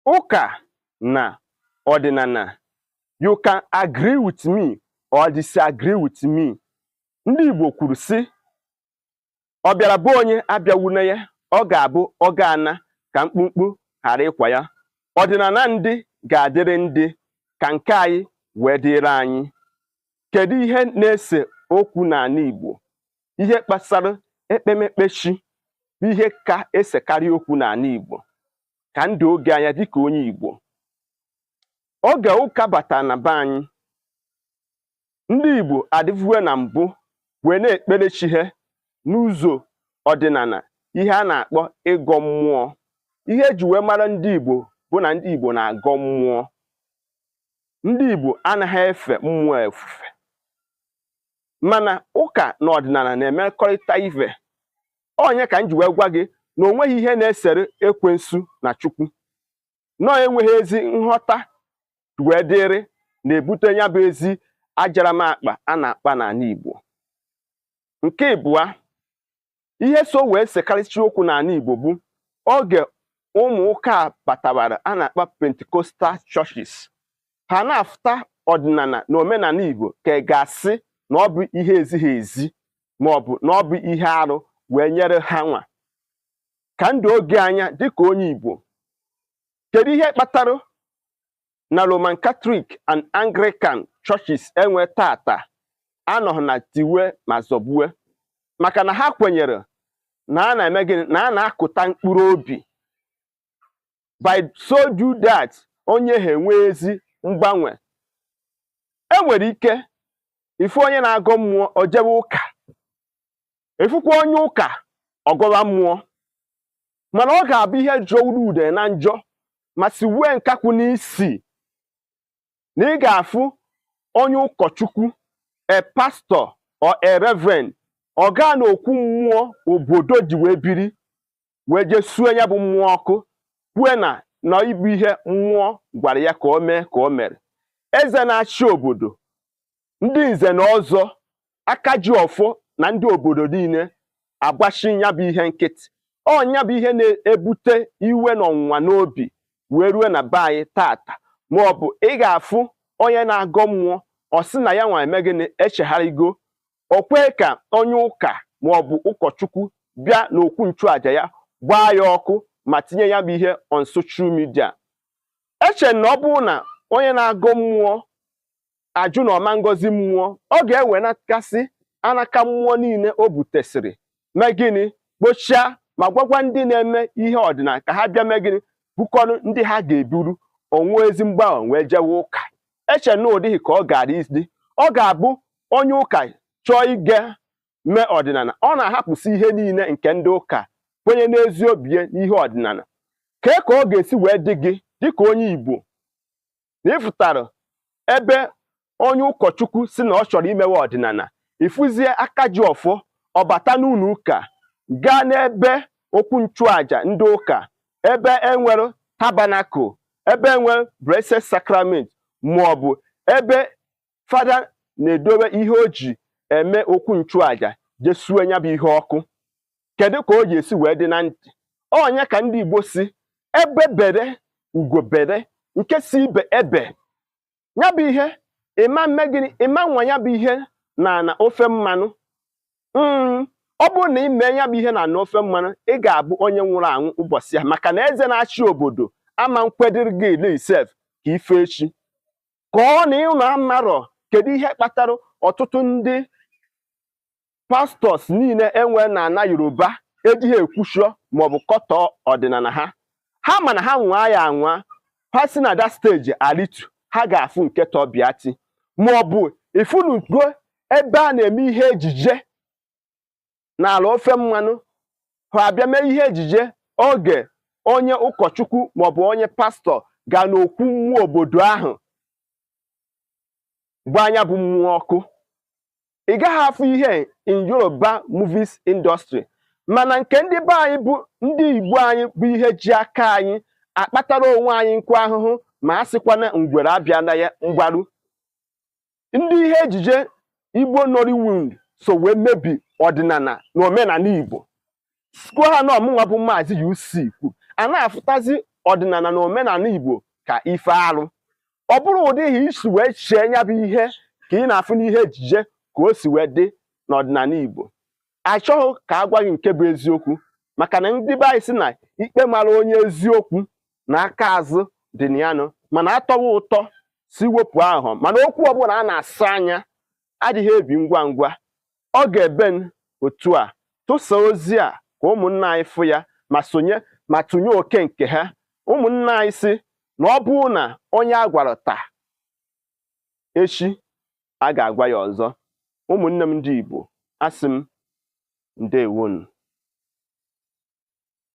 Ụka na ọdịnala, you can agree with me or disagree with me. Ndị Igbo kwuru sị, ọ bịara bụ onye abịawuna ya, ọ ga-abụ ọ ga-ana ka mkpumkpu ghara ịkwa ya. Ọdịnala ndị ga-adịrị ndị ka nke anyị wee dịrị anyị. Kedu ihe na-ese okwu n'ala Igbo? Ihe kpasara ekpemekpe chi bụ ihe ka esekarị okwu n'ala Igbo. Ka ndụ oge anya dịka onye Igbo, oge ụka batara na be anyị, ndị Igbo adịvuwe na mbụ wee na-ekpere chi ha n'ụzọ ọdịnala, ihe a na-akpọ ịgọ mmụọ. Ihe eji wee mara ndị Igbo bụ na ndị Igbo na-agọ mmụọ. Ndị Igbo anaghị efe mmụọ efufe, mana ụka na ọdịnala na-emekọrịta ife. Onye ka m ji wee gwa gị na o nweghị ihe na-esere ekwensu na Chukwu, nọọ enweghị ezi nghọta wee dịrị na-ebute ya bụ ezi ajaramakpa a na-akpa n'ala Igbo. Nke ịbụa, ihe so wee sekarịcha okwu n'ala Igbo bụ oge ụmụ ụka batawara a na-akpa Pentecostal churches. Ha na-afụta ọdịnala na omenala Igbo ka ị ga-asị na ọ bụ ihe ezighi ezi, ma ọ bụ na ọ bụ ihe arụ wee nyere ha nwa. Ka ndụ oge anya dịka onye Igbo, kedu ihe kpatara na Roman Catholic and Anglican churches enwe tata anọghị na tiwe ma zọgbue? Maka na ha kwenyere na a na-eme gịnị? Na a na-akụta mkpụrụ obi. By so do that, onye ha enwe ezi mgbanwe. Enwere ike ifu onye na-agọ mmụọ, o jewe ụka, ifukwa onye ụka, ọgọwa mmụọ, mana ọ ga-abụ ihe jọgburu ude na njọ ma si wee nkakwụ n'isi na ị ga-afụ onye ụkọchukwu, a pastor or a reverend, ọ gaa n'okwu mmụọ obodo ji wee biri, wee jee sue ya bụ mmụọ ọkụ, kwue na ịbụ ihe mmụọ gwara ya ka o mee ka o mere. Eze na-achị obodo, ndị nze na ọzọ, aka ji ọfọ na ndị obodo niile agbachi ya bụ ihe nkịtị. Ọnya bụ ihe na-ebute iwe na ọnwụnwa n'obi wee rue na be anyị tata. Ma ọ bụ ị ga-afụ onye na-agọ mmụọ, ọ sị na ya nwa eme gịnị? Echegharịgo. O kwee ka onye ụka ma ọ bụ ụkọchukwu bịa n'okwu nchụaja ya, gbaa ya ọkụ ma tinye ya bụ ihe on social media. Eche na ọ bụrụ na onye na-agọ mmụọ ajụ na ọma ngozi mmụọ, ọ ga-ewenakasị anaka mmụọ niile o butesịrị, mee gịnị? Kpochaa ma gwakwa ndị na-eme ihe ọdịnala ka ha bịa mee gịnị? Bukọrọ ndị ha ga-eburu onwe ezi mgbanwe wee jewe ụka. Eche na ụdịghị ka ọ gara ịdị. Ọ ga-abụ onye ụka chọọ ige mee ọdịnala, ọ na-ahapụsị ihe niile nke ndị ụka, kwenye n'ezi obi ya n'ihe ọdịnala. Kee ka ọ ga-esi wee dị gị dịka onye Igbo na ịfụtara ebe onye ụkọchukwu si na ọ chọrọ imewe ọdịnala, ịfụzie aka ji ọfọ, ọbata n'ụlọ ụka, gaa n'ebe okwu nchụaja ndị ụka, ebe enwere tabernacle, ebe enwere Blessed Sacrament, ma ọ bụ ebe fada na-edobe ihe o ji eme okwu nchụaja, jesue ya bụ ihe ọkụ? Kedu ka o ji esi wee dị na ntị onye ka ndị Igbo si ebe bere ugo bere, nke si ibe ebe ya bụ ihe ịma mme gịnị? Ịma nwa ya bụ ihe na ana ofe mmanụ. Ọ bụrụ na ị mee ya bụ ihe na ana ofe mmanụ, ị ga-abụ onye nwụrụ anwụ ụbọchị ya, maka na eze na-achị obodo ama nkwedịrị gị ile isef ka ife echi ka ọ na ịnụ amarọ. Kedu ihe kpatara ọtụtụ ndị pastors niile enwe na ana Yoruba ejighị ekwuchọ maọbụ kọtọọ ọdịnala ha? Ha mana ha nwaa ya anwa, ha si na that stage alitu, ha ga-afụ nke tọbiati, maọbụ ifunugo ebe a na-eme ihe ejije n'ala ofe mmanụ, ha abịa mee ihe ejije oge onye ụkọchukwu maọbụ onye pastọ ga n'okwu mmụọ obodo ahụ gba anya bụ mmụọ ọkụ. Ị gaghị afụ ihe in Yoruba movies industry, mana nke ndị be anyị bụ ndị Igbo anyị bụ ihe ji aka anyị akpatara onwe anyị nkụ ahụhụ, ma a sịkwana ngwere abịala ya mgbaru. Ndị ihe ejije Igbo Nollywood so wee mebi ọdịnala na omenala Igbo. Sikwa ha na ọmụnwa bụ Maazị UC kwu a na-afụtazi. Ọdịnala na omenala Igbo ka ife arụ. Ọ bụrụ ụdị ihe isi wee chee ya bụ ihe ka ị na-afụ n'ihe ejije ka o si wee dị n'ọdịnala Igbo. Achọghị ka a gwa gị nke bụ eziokwu, maka na ndị be anyị sị na ikpe mara onye eziokwu na aka azụ dị na ya nụ, mana atọwa ụtọ si wepụ ahụ. Mana okwu ọbụla a na-asa anya adịghị ebi ngwa ngwa. Ọ ga-ebe otu a. Tụsa ozi a ka ụmụnna anyị fụ ya ma sonye ma tụnye oke nke ha. Ụmụnna anyị sị na ọ bụrụ na onye a gwara taa, echi a ga-agwa ya ọzọ. Ụmụnne m ndị Igbo, asị m ndewonu.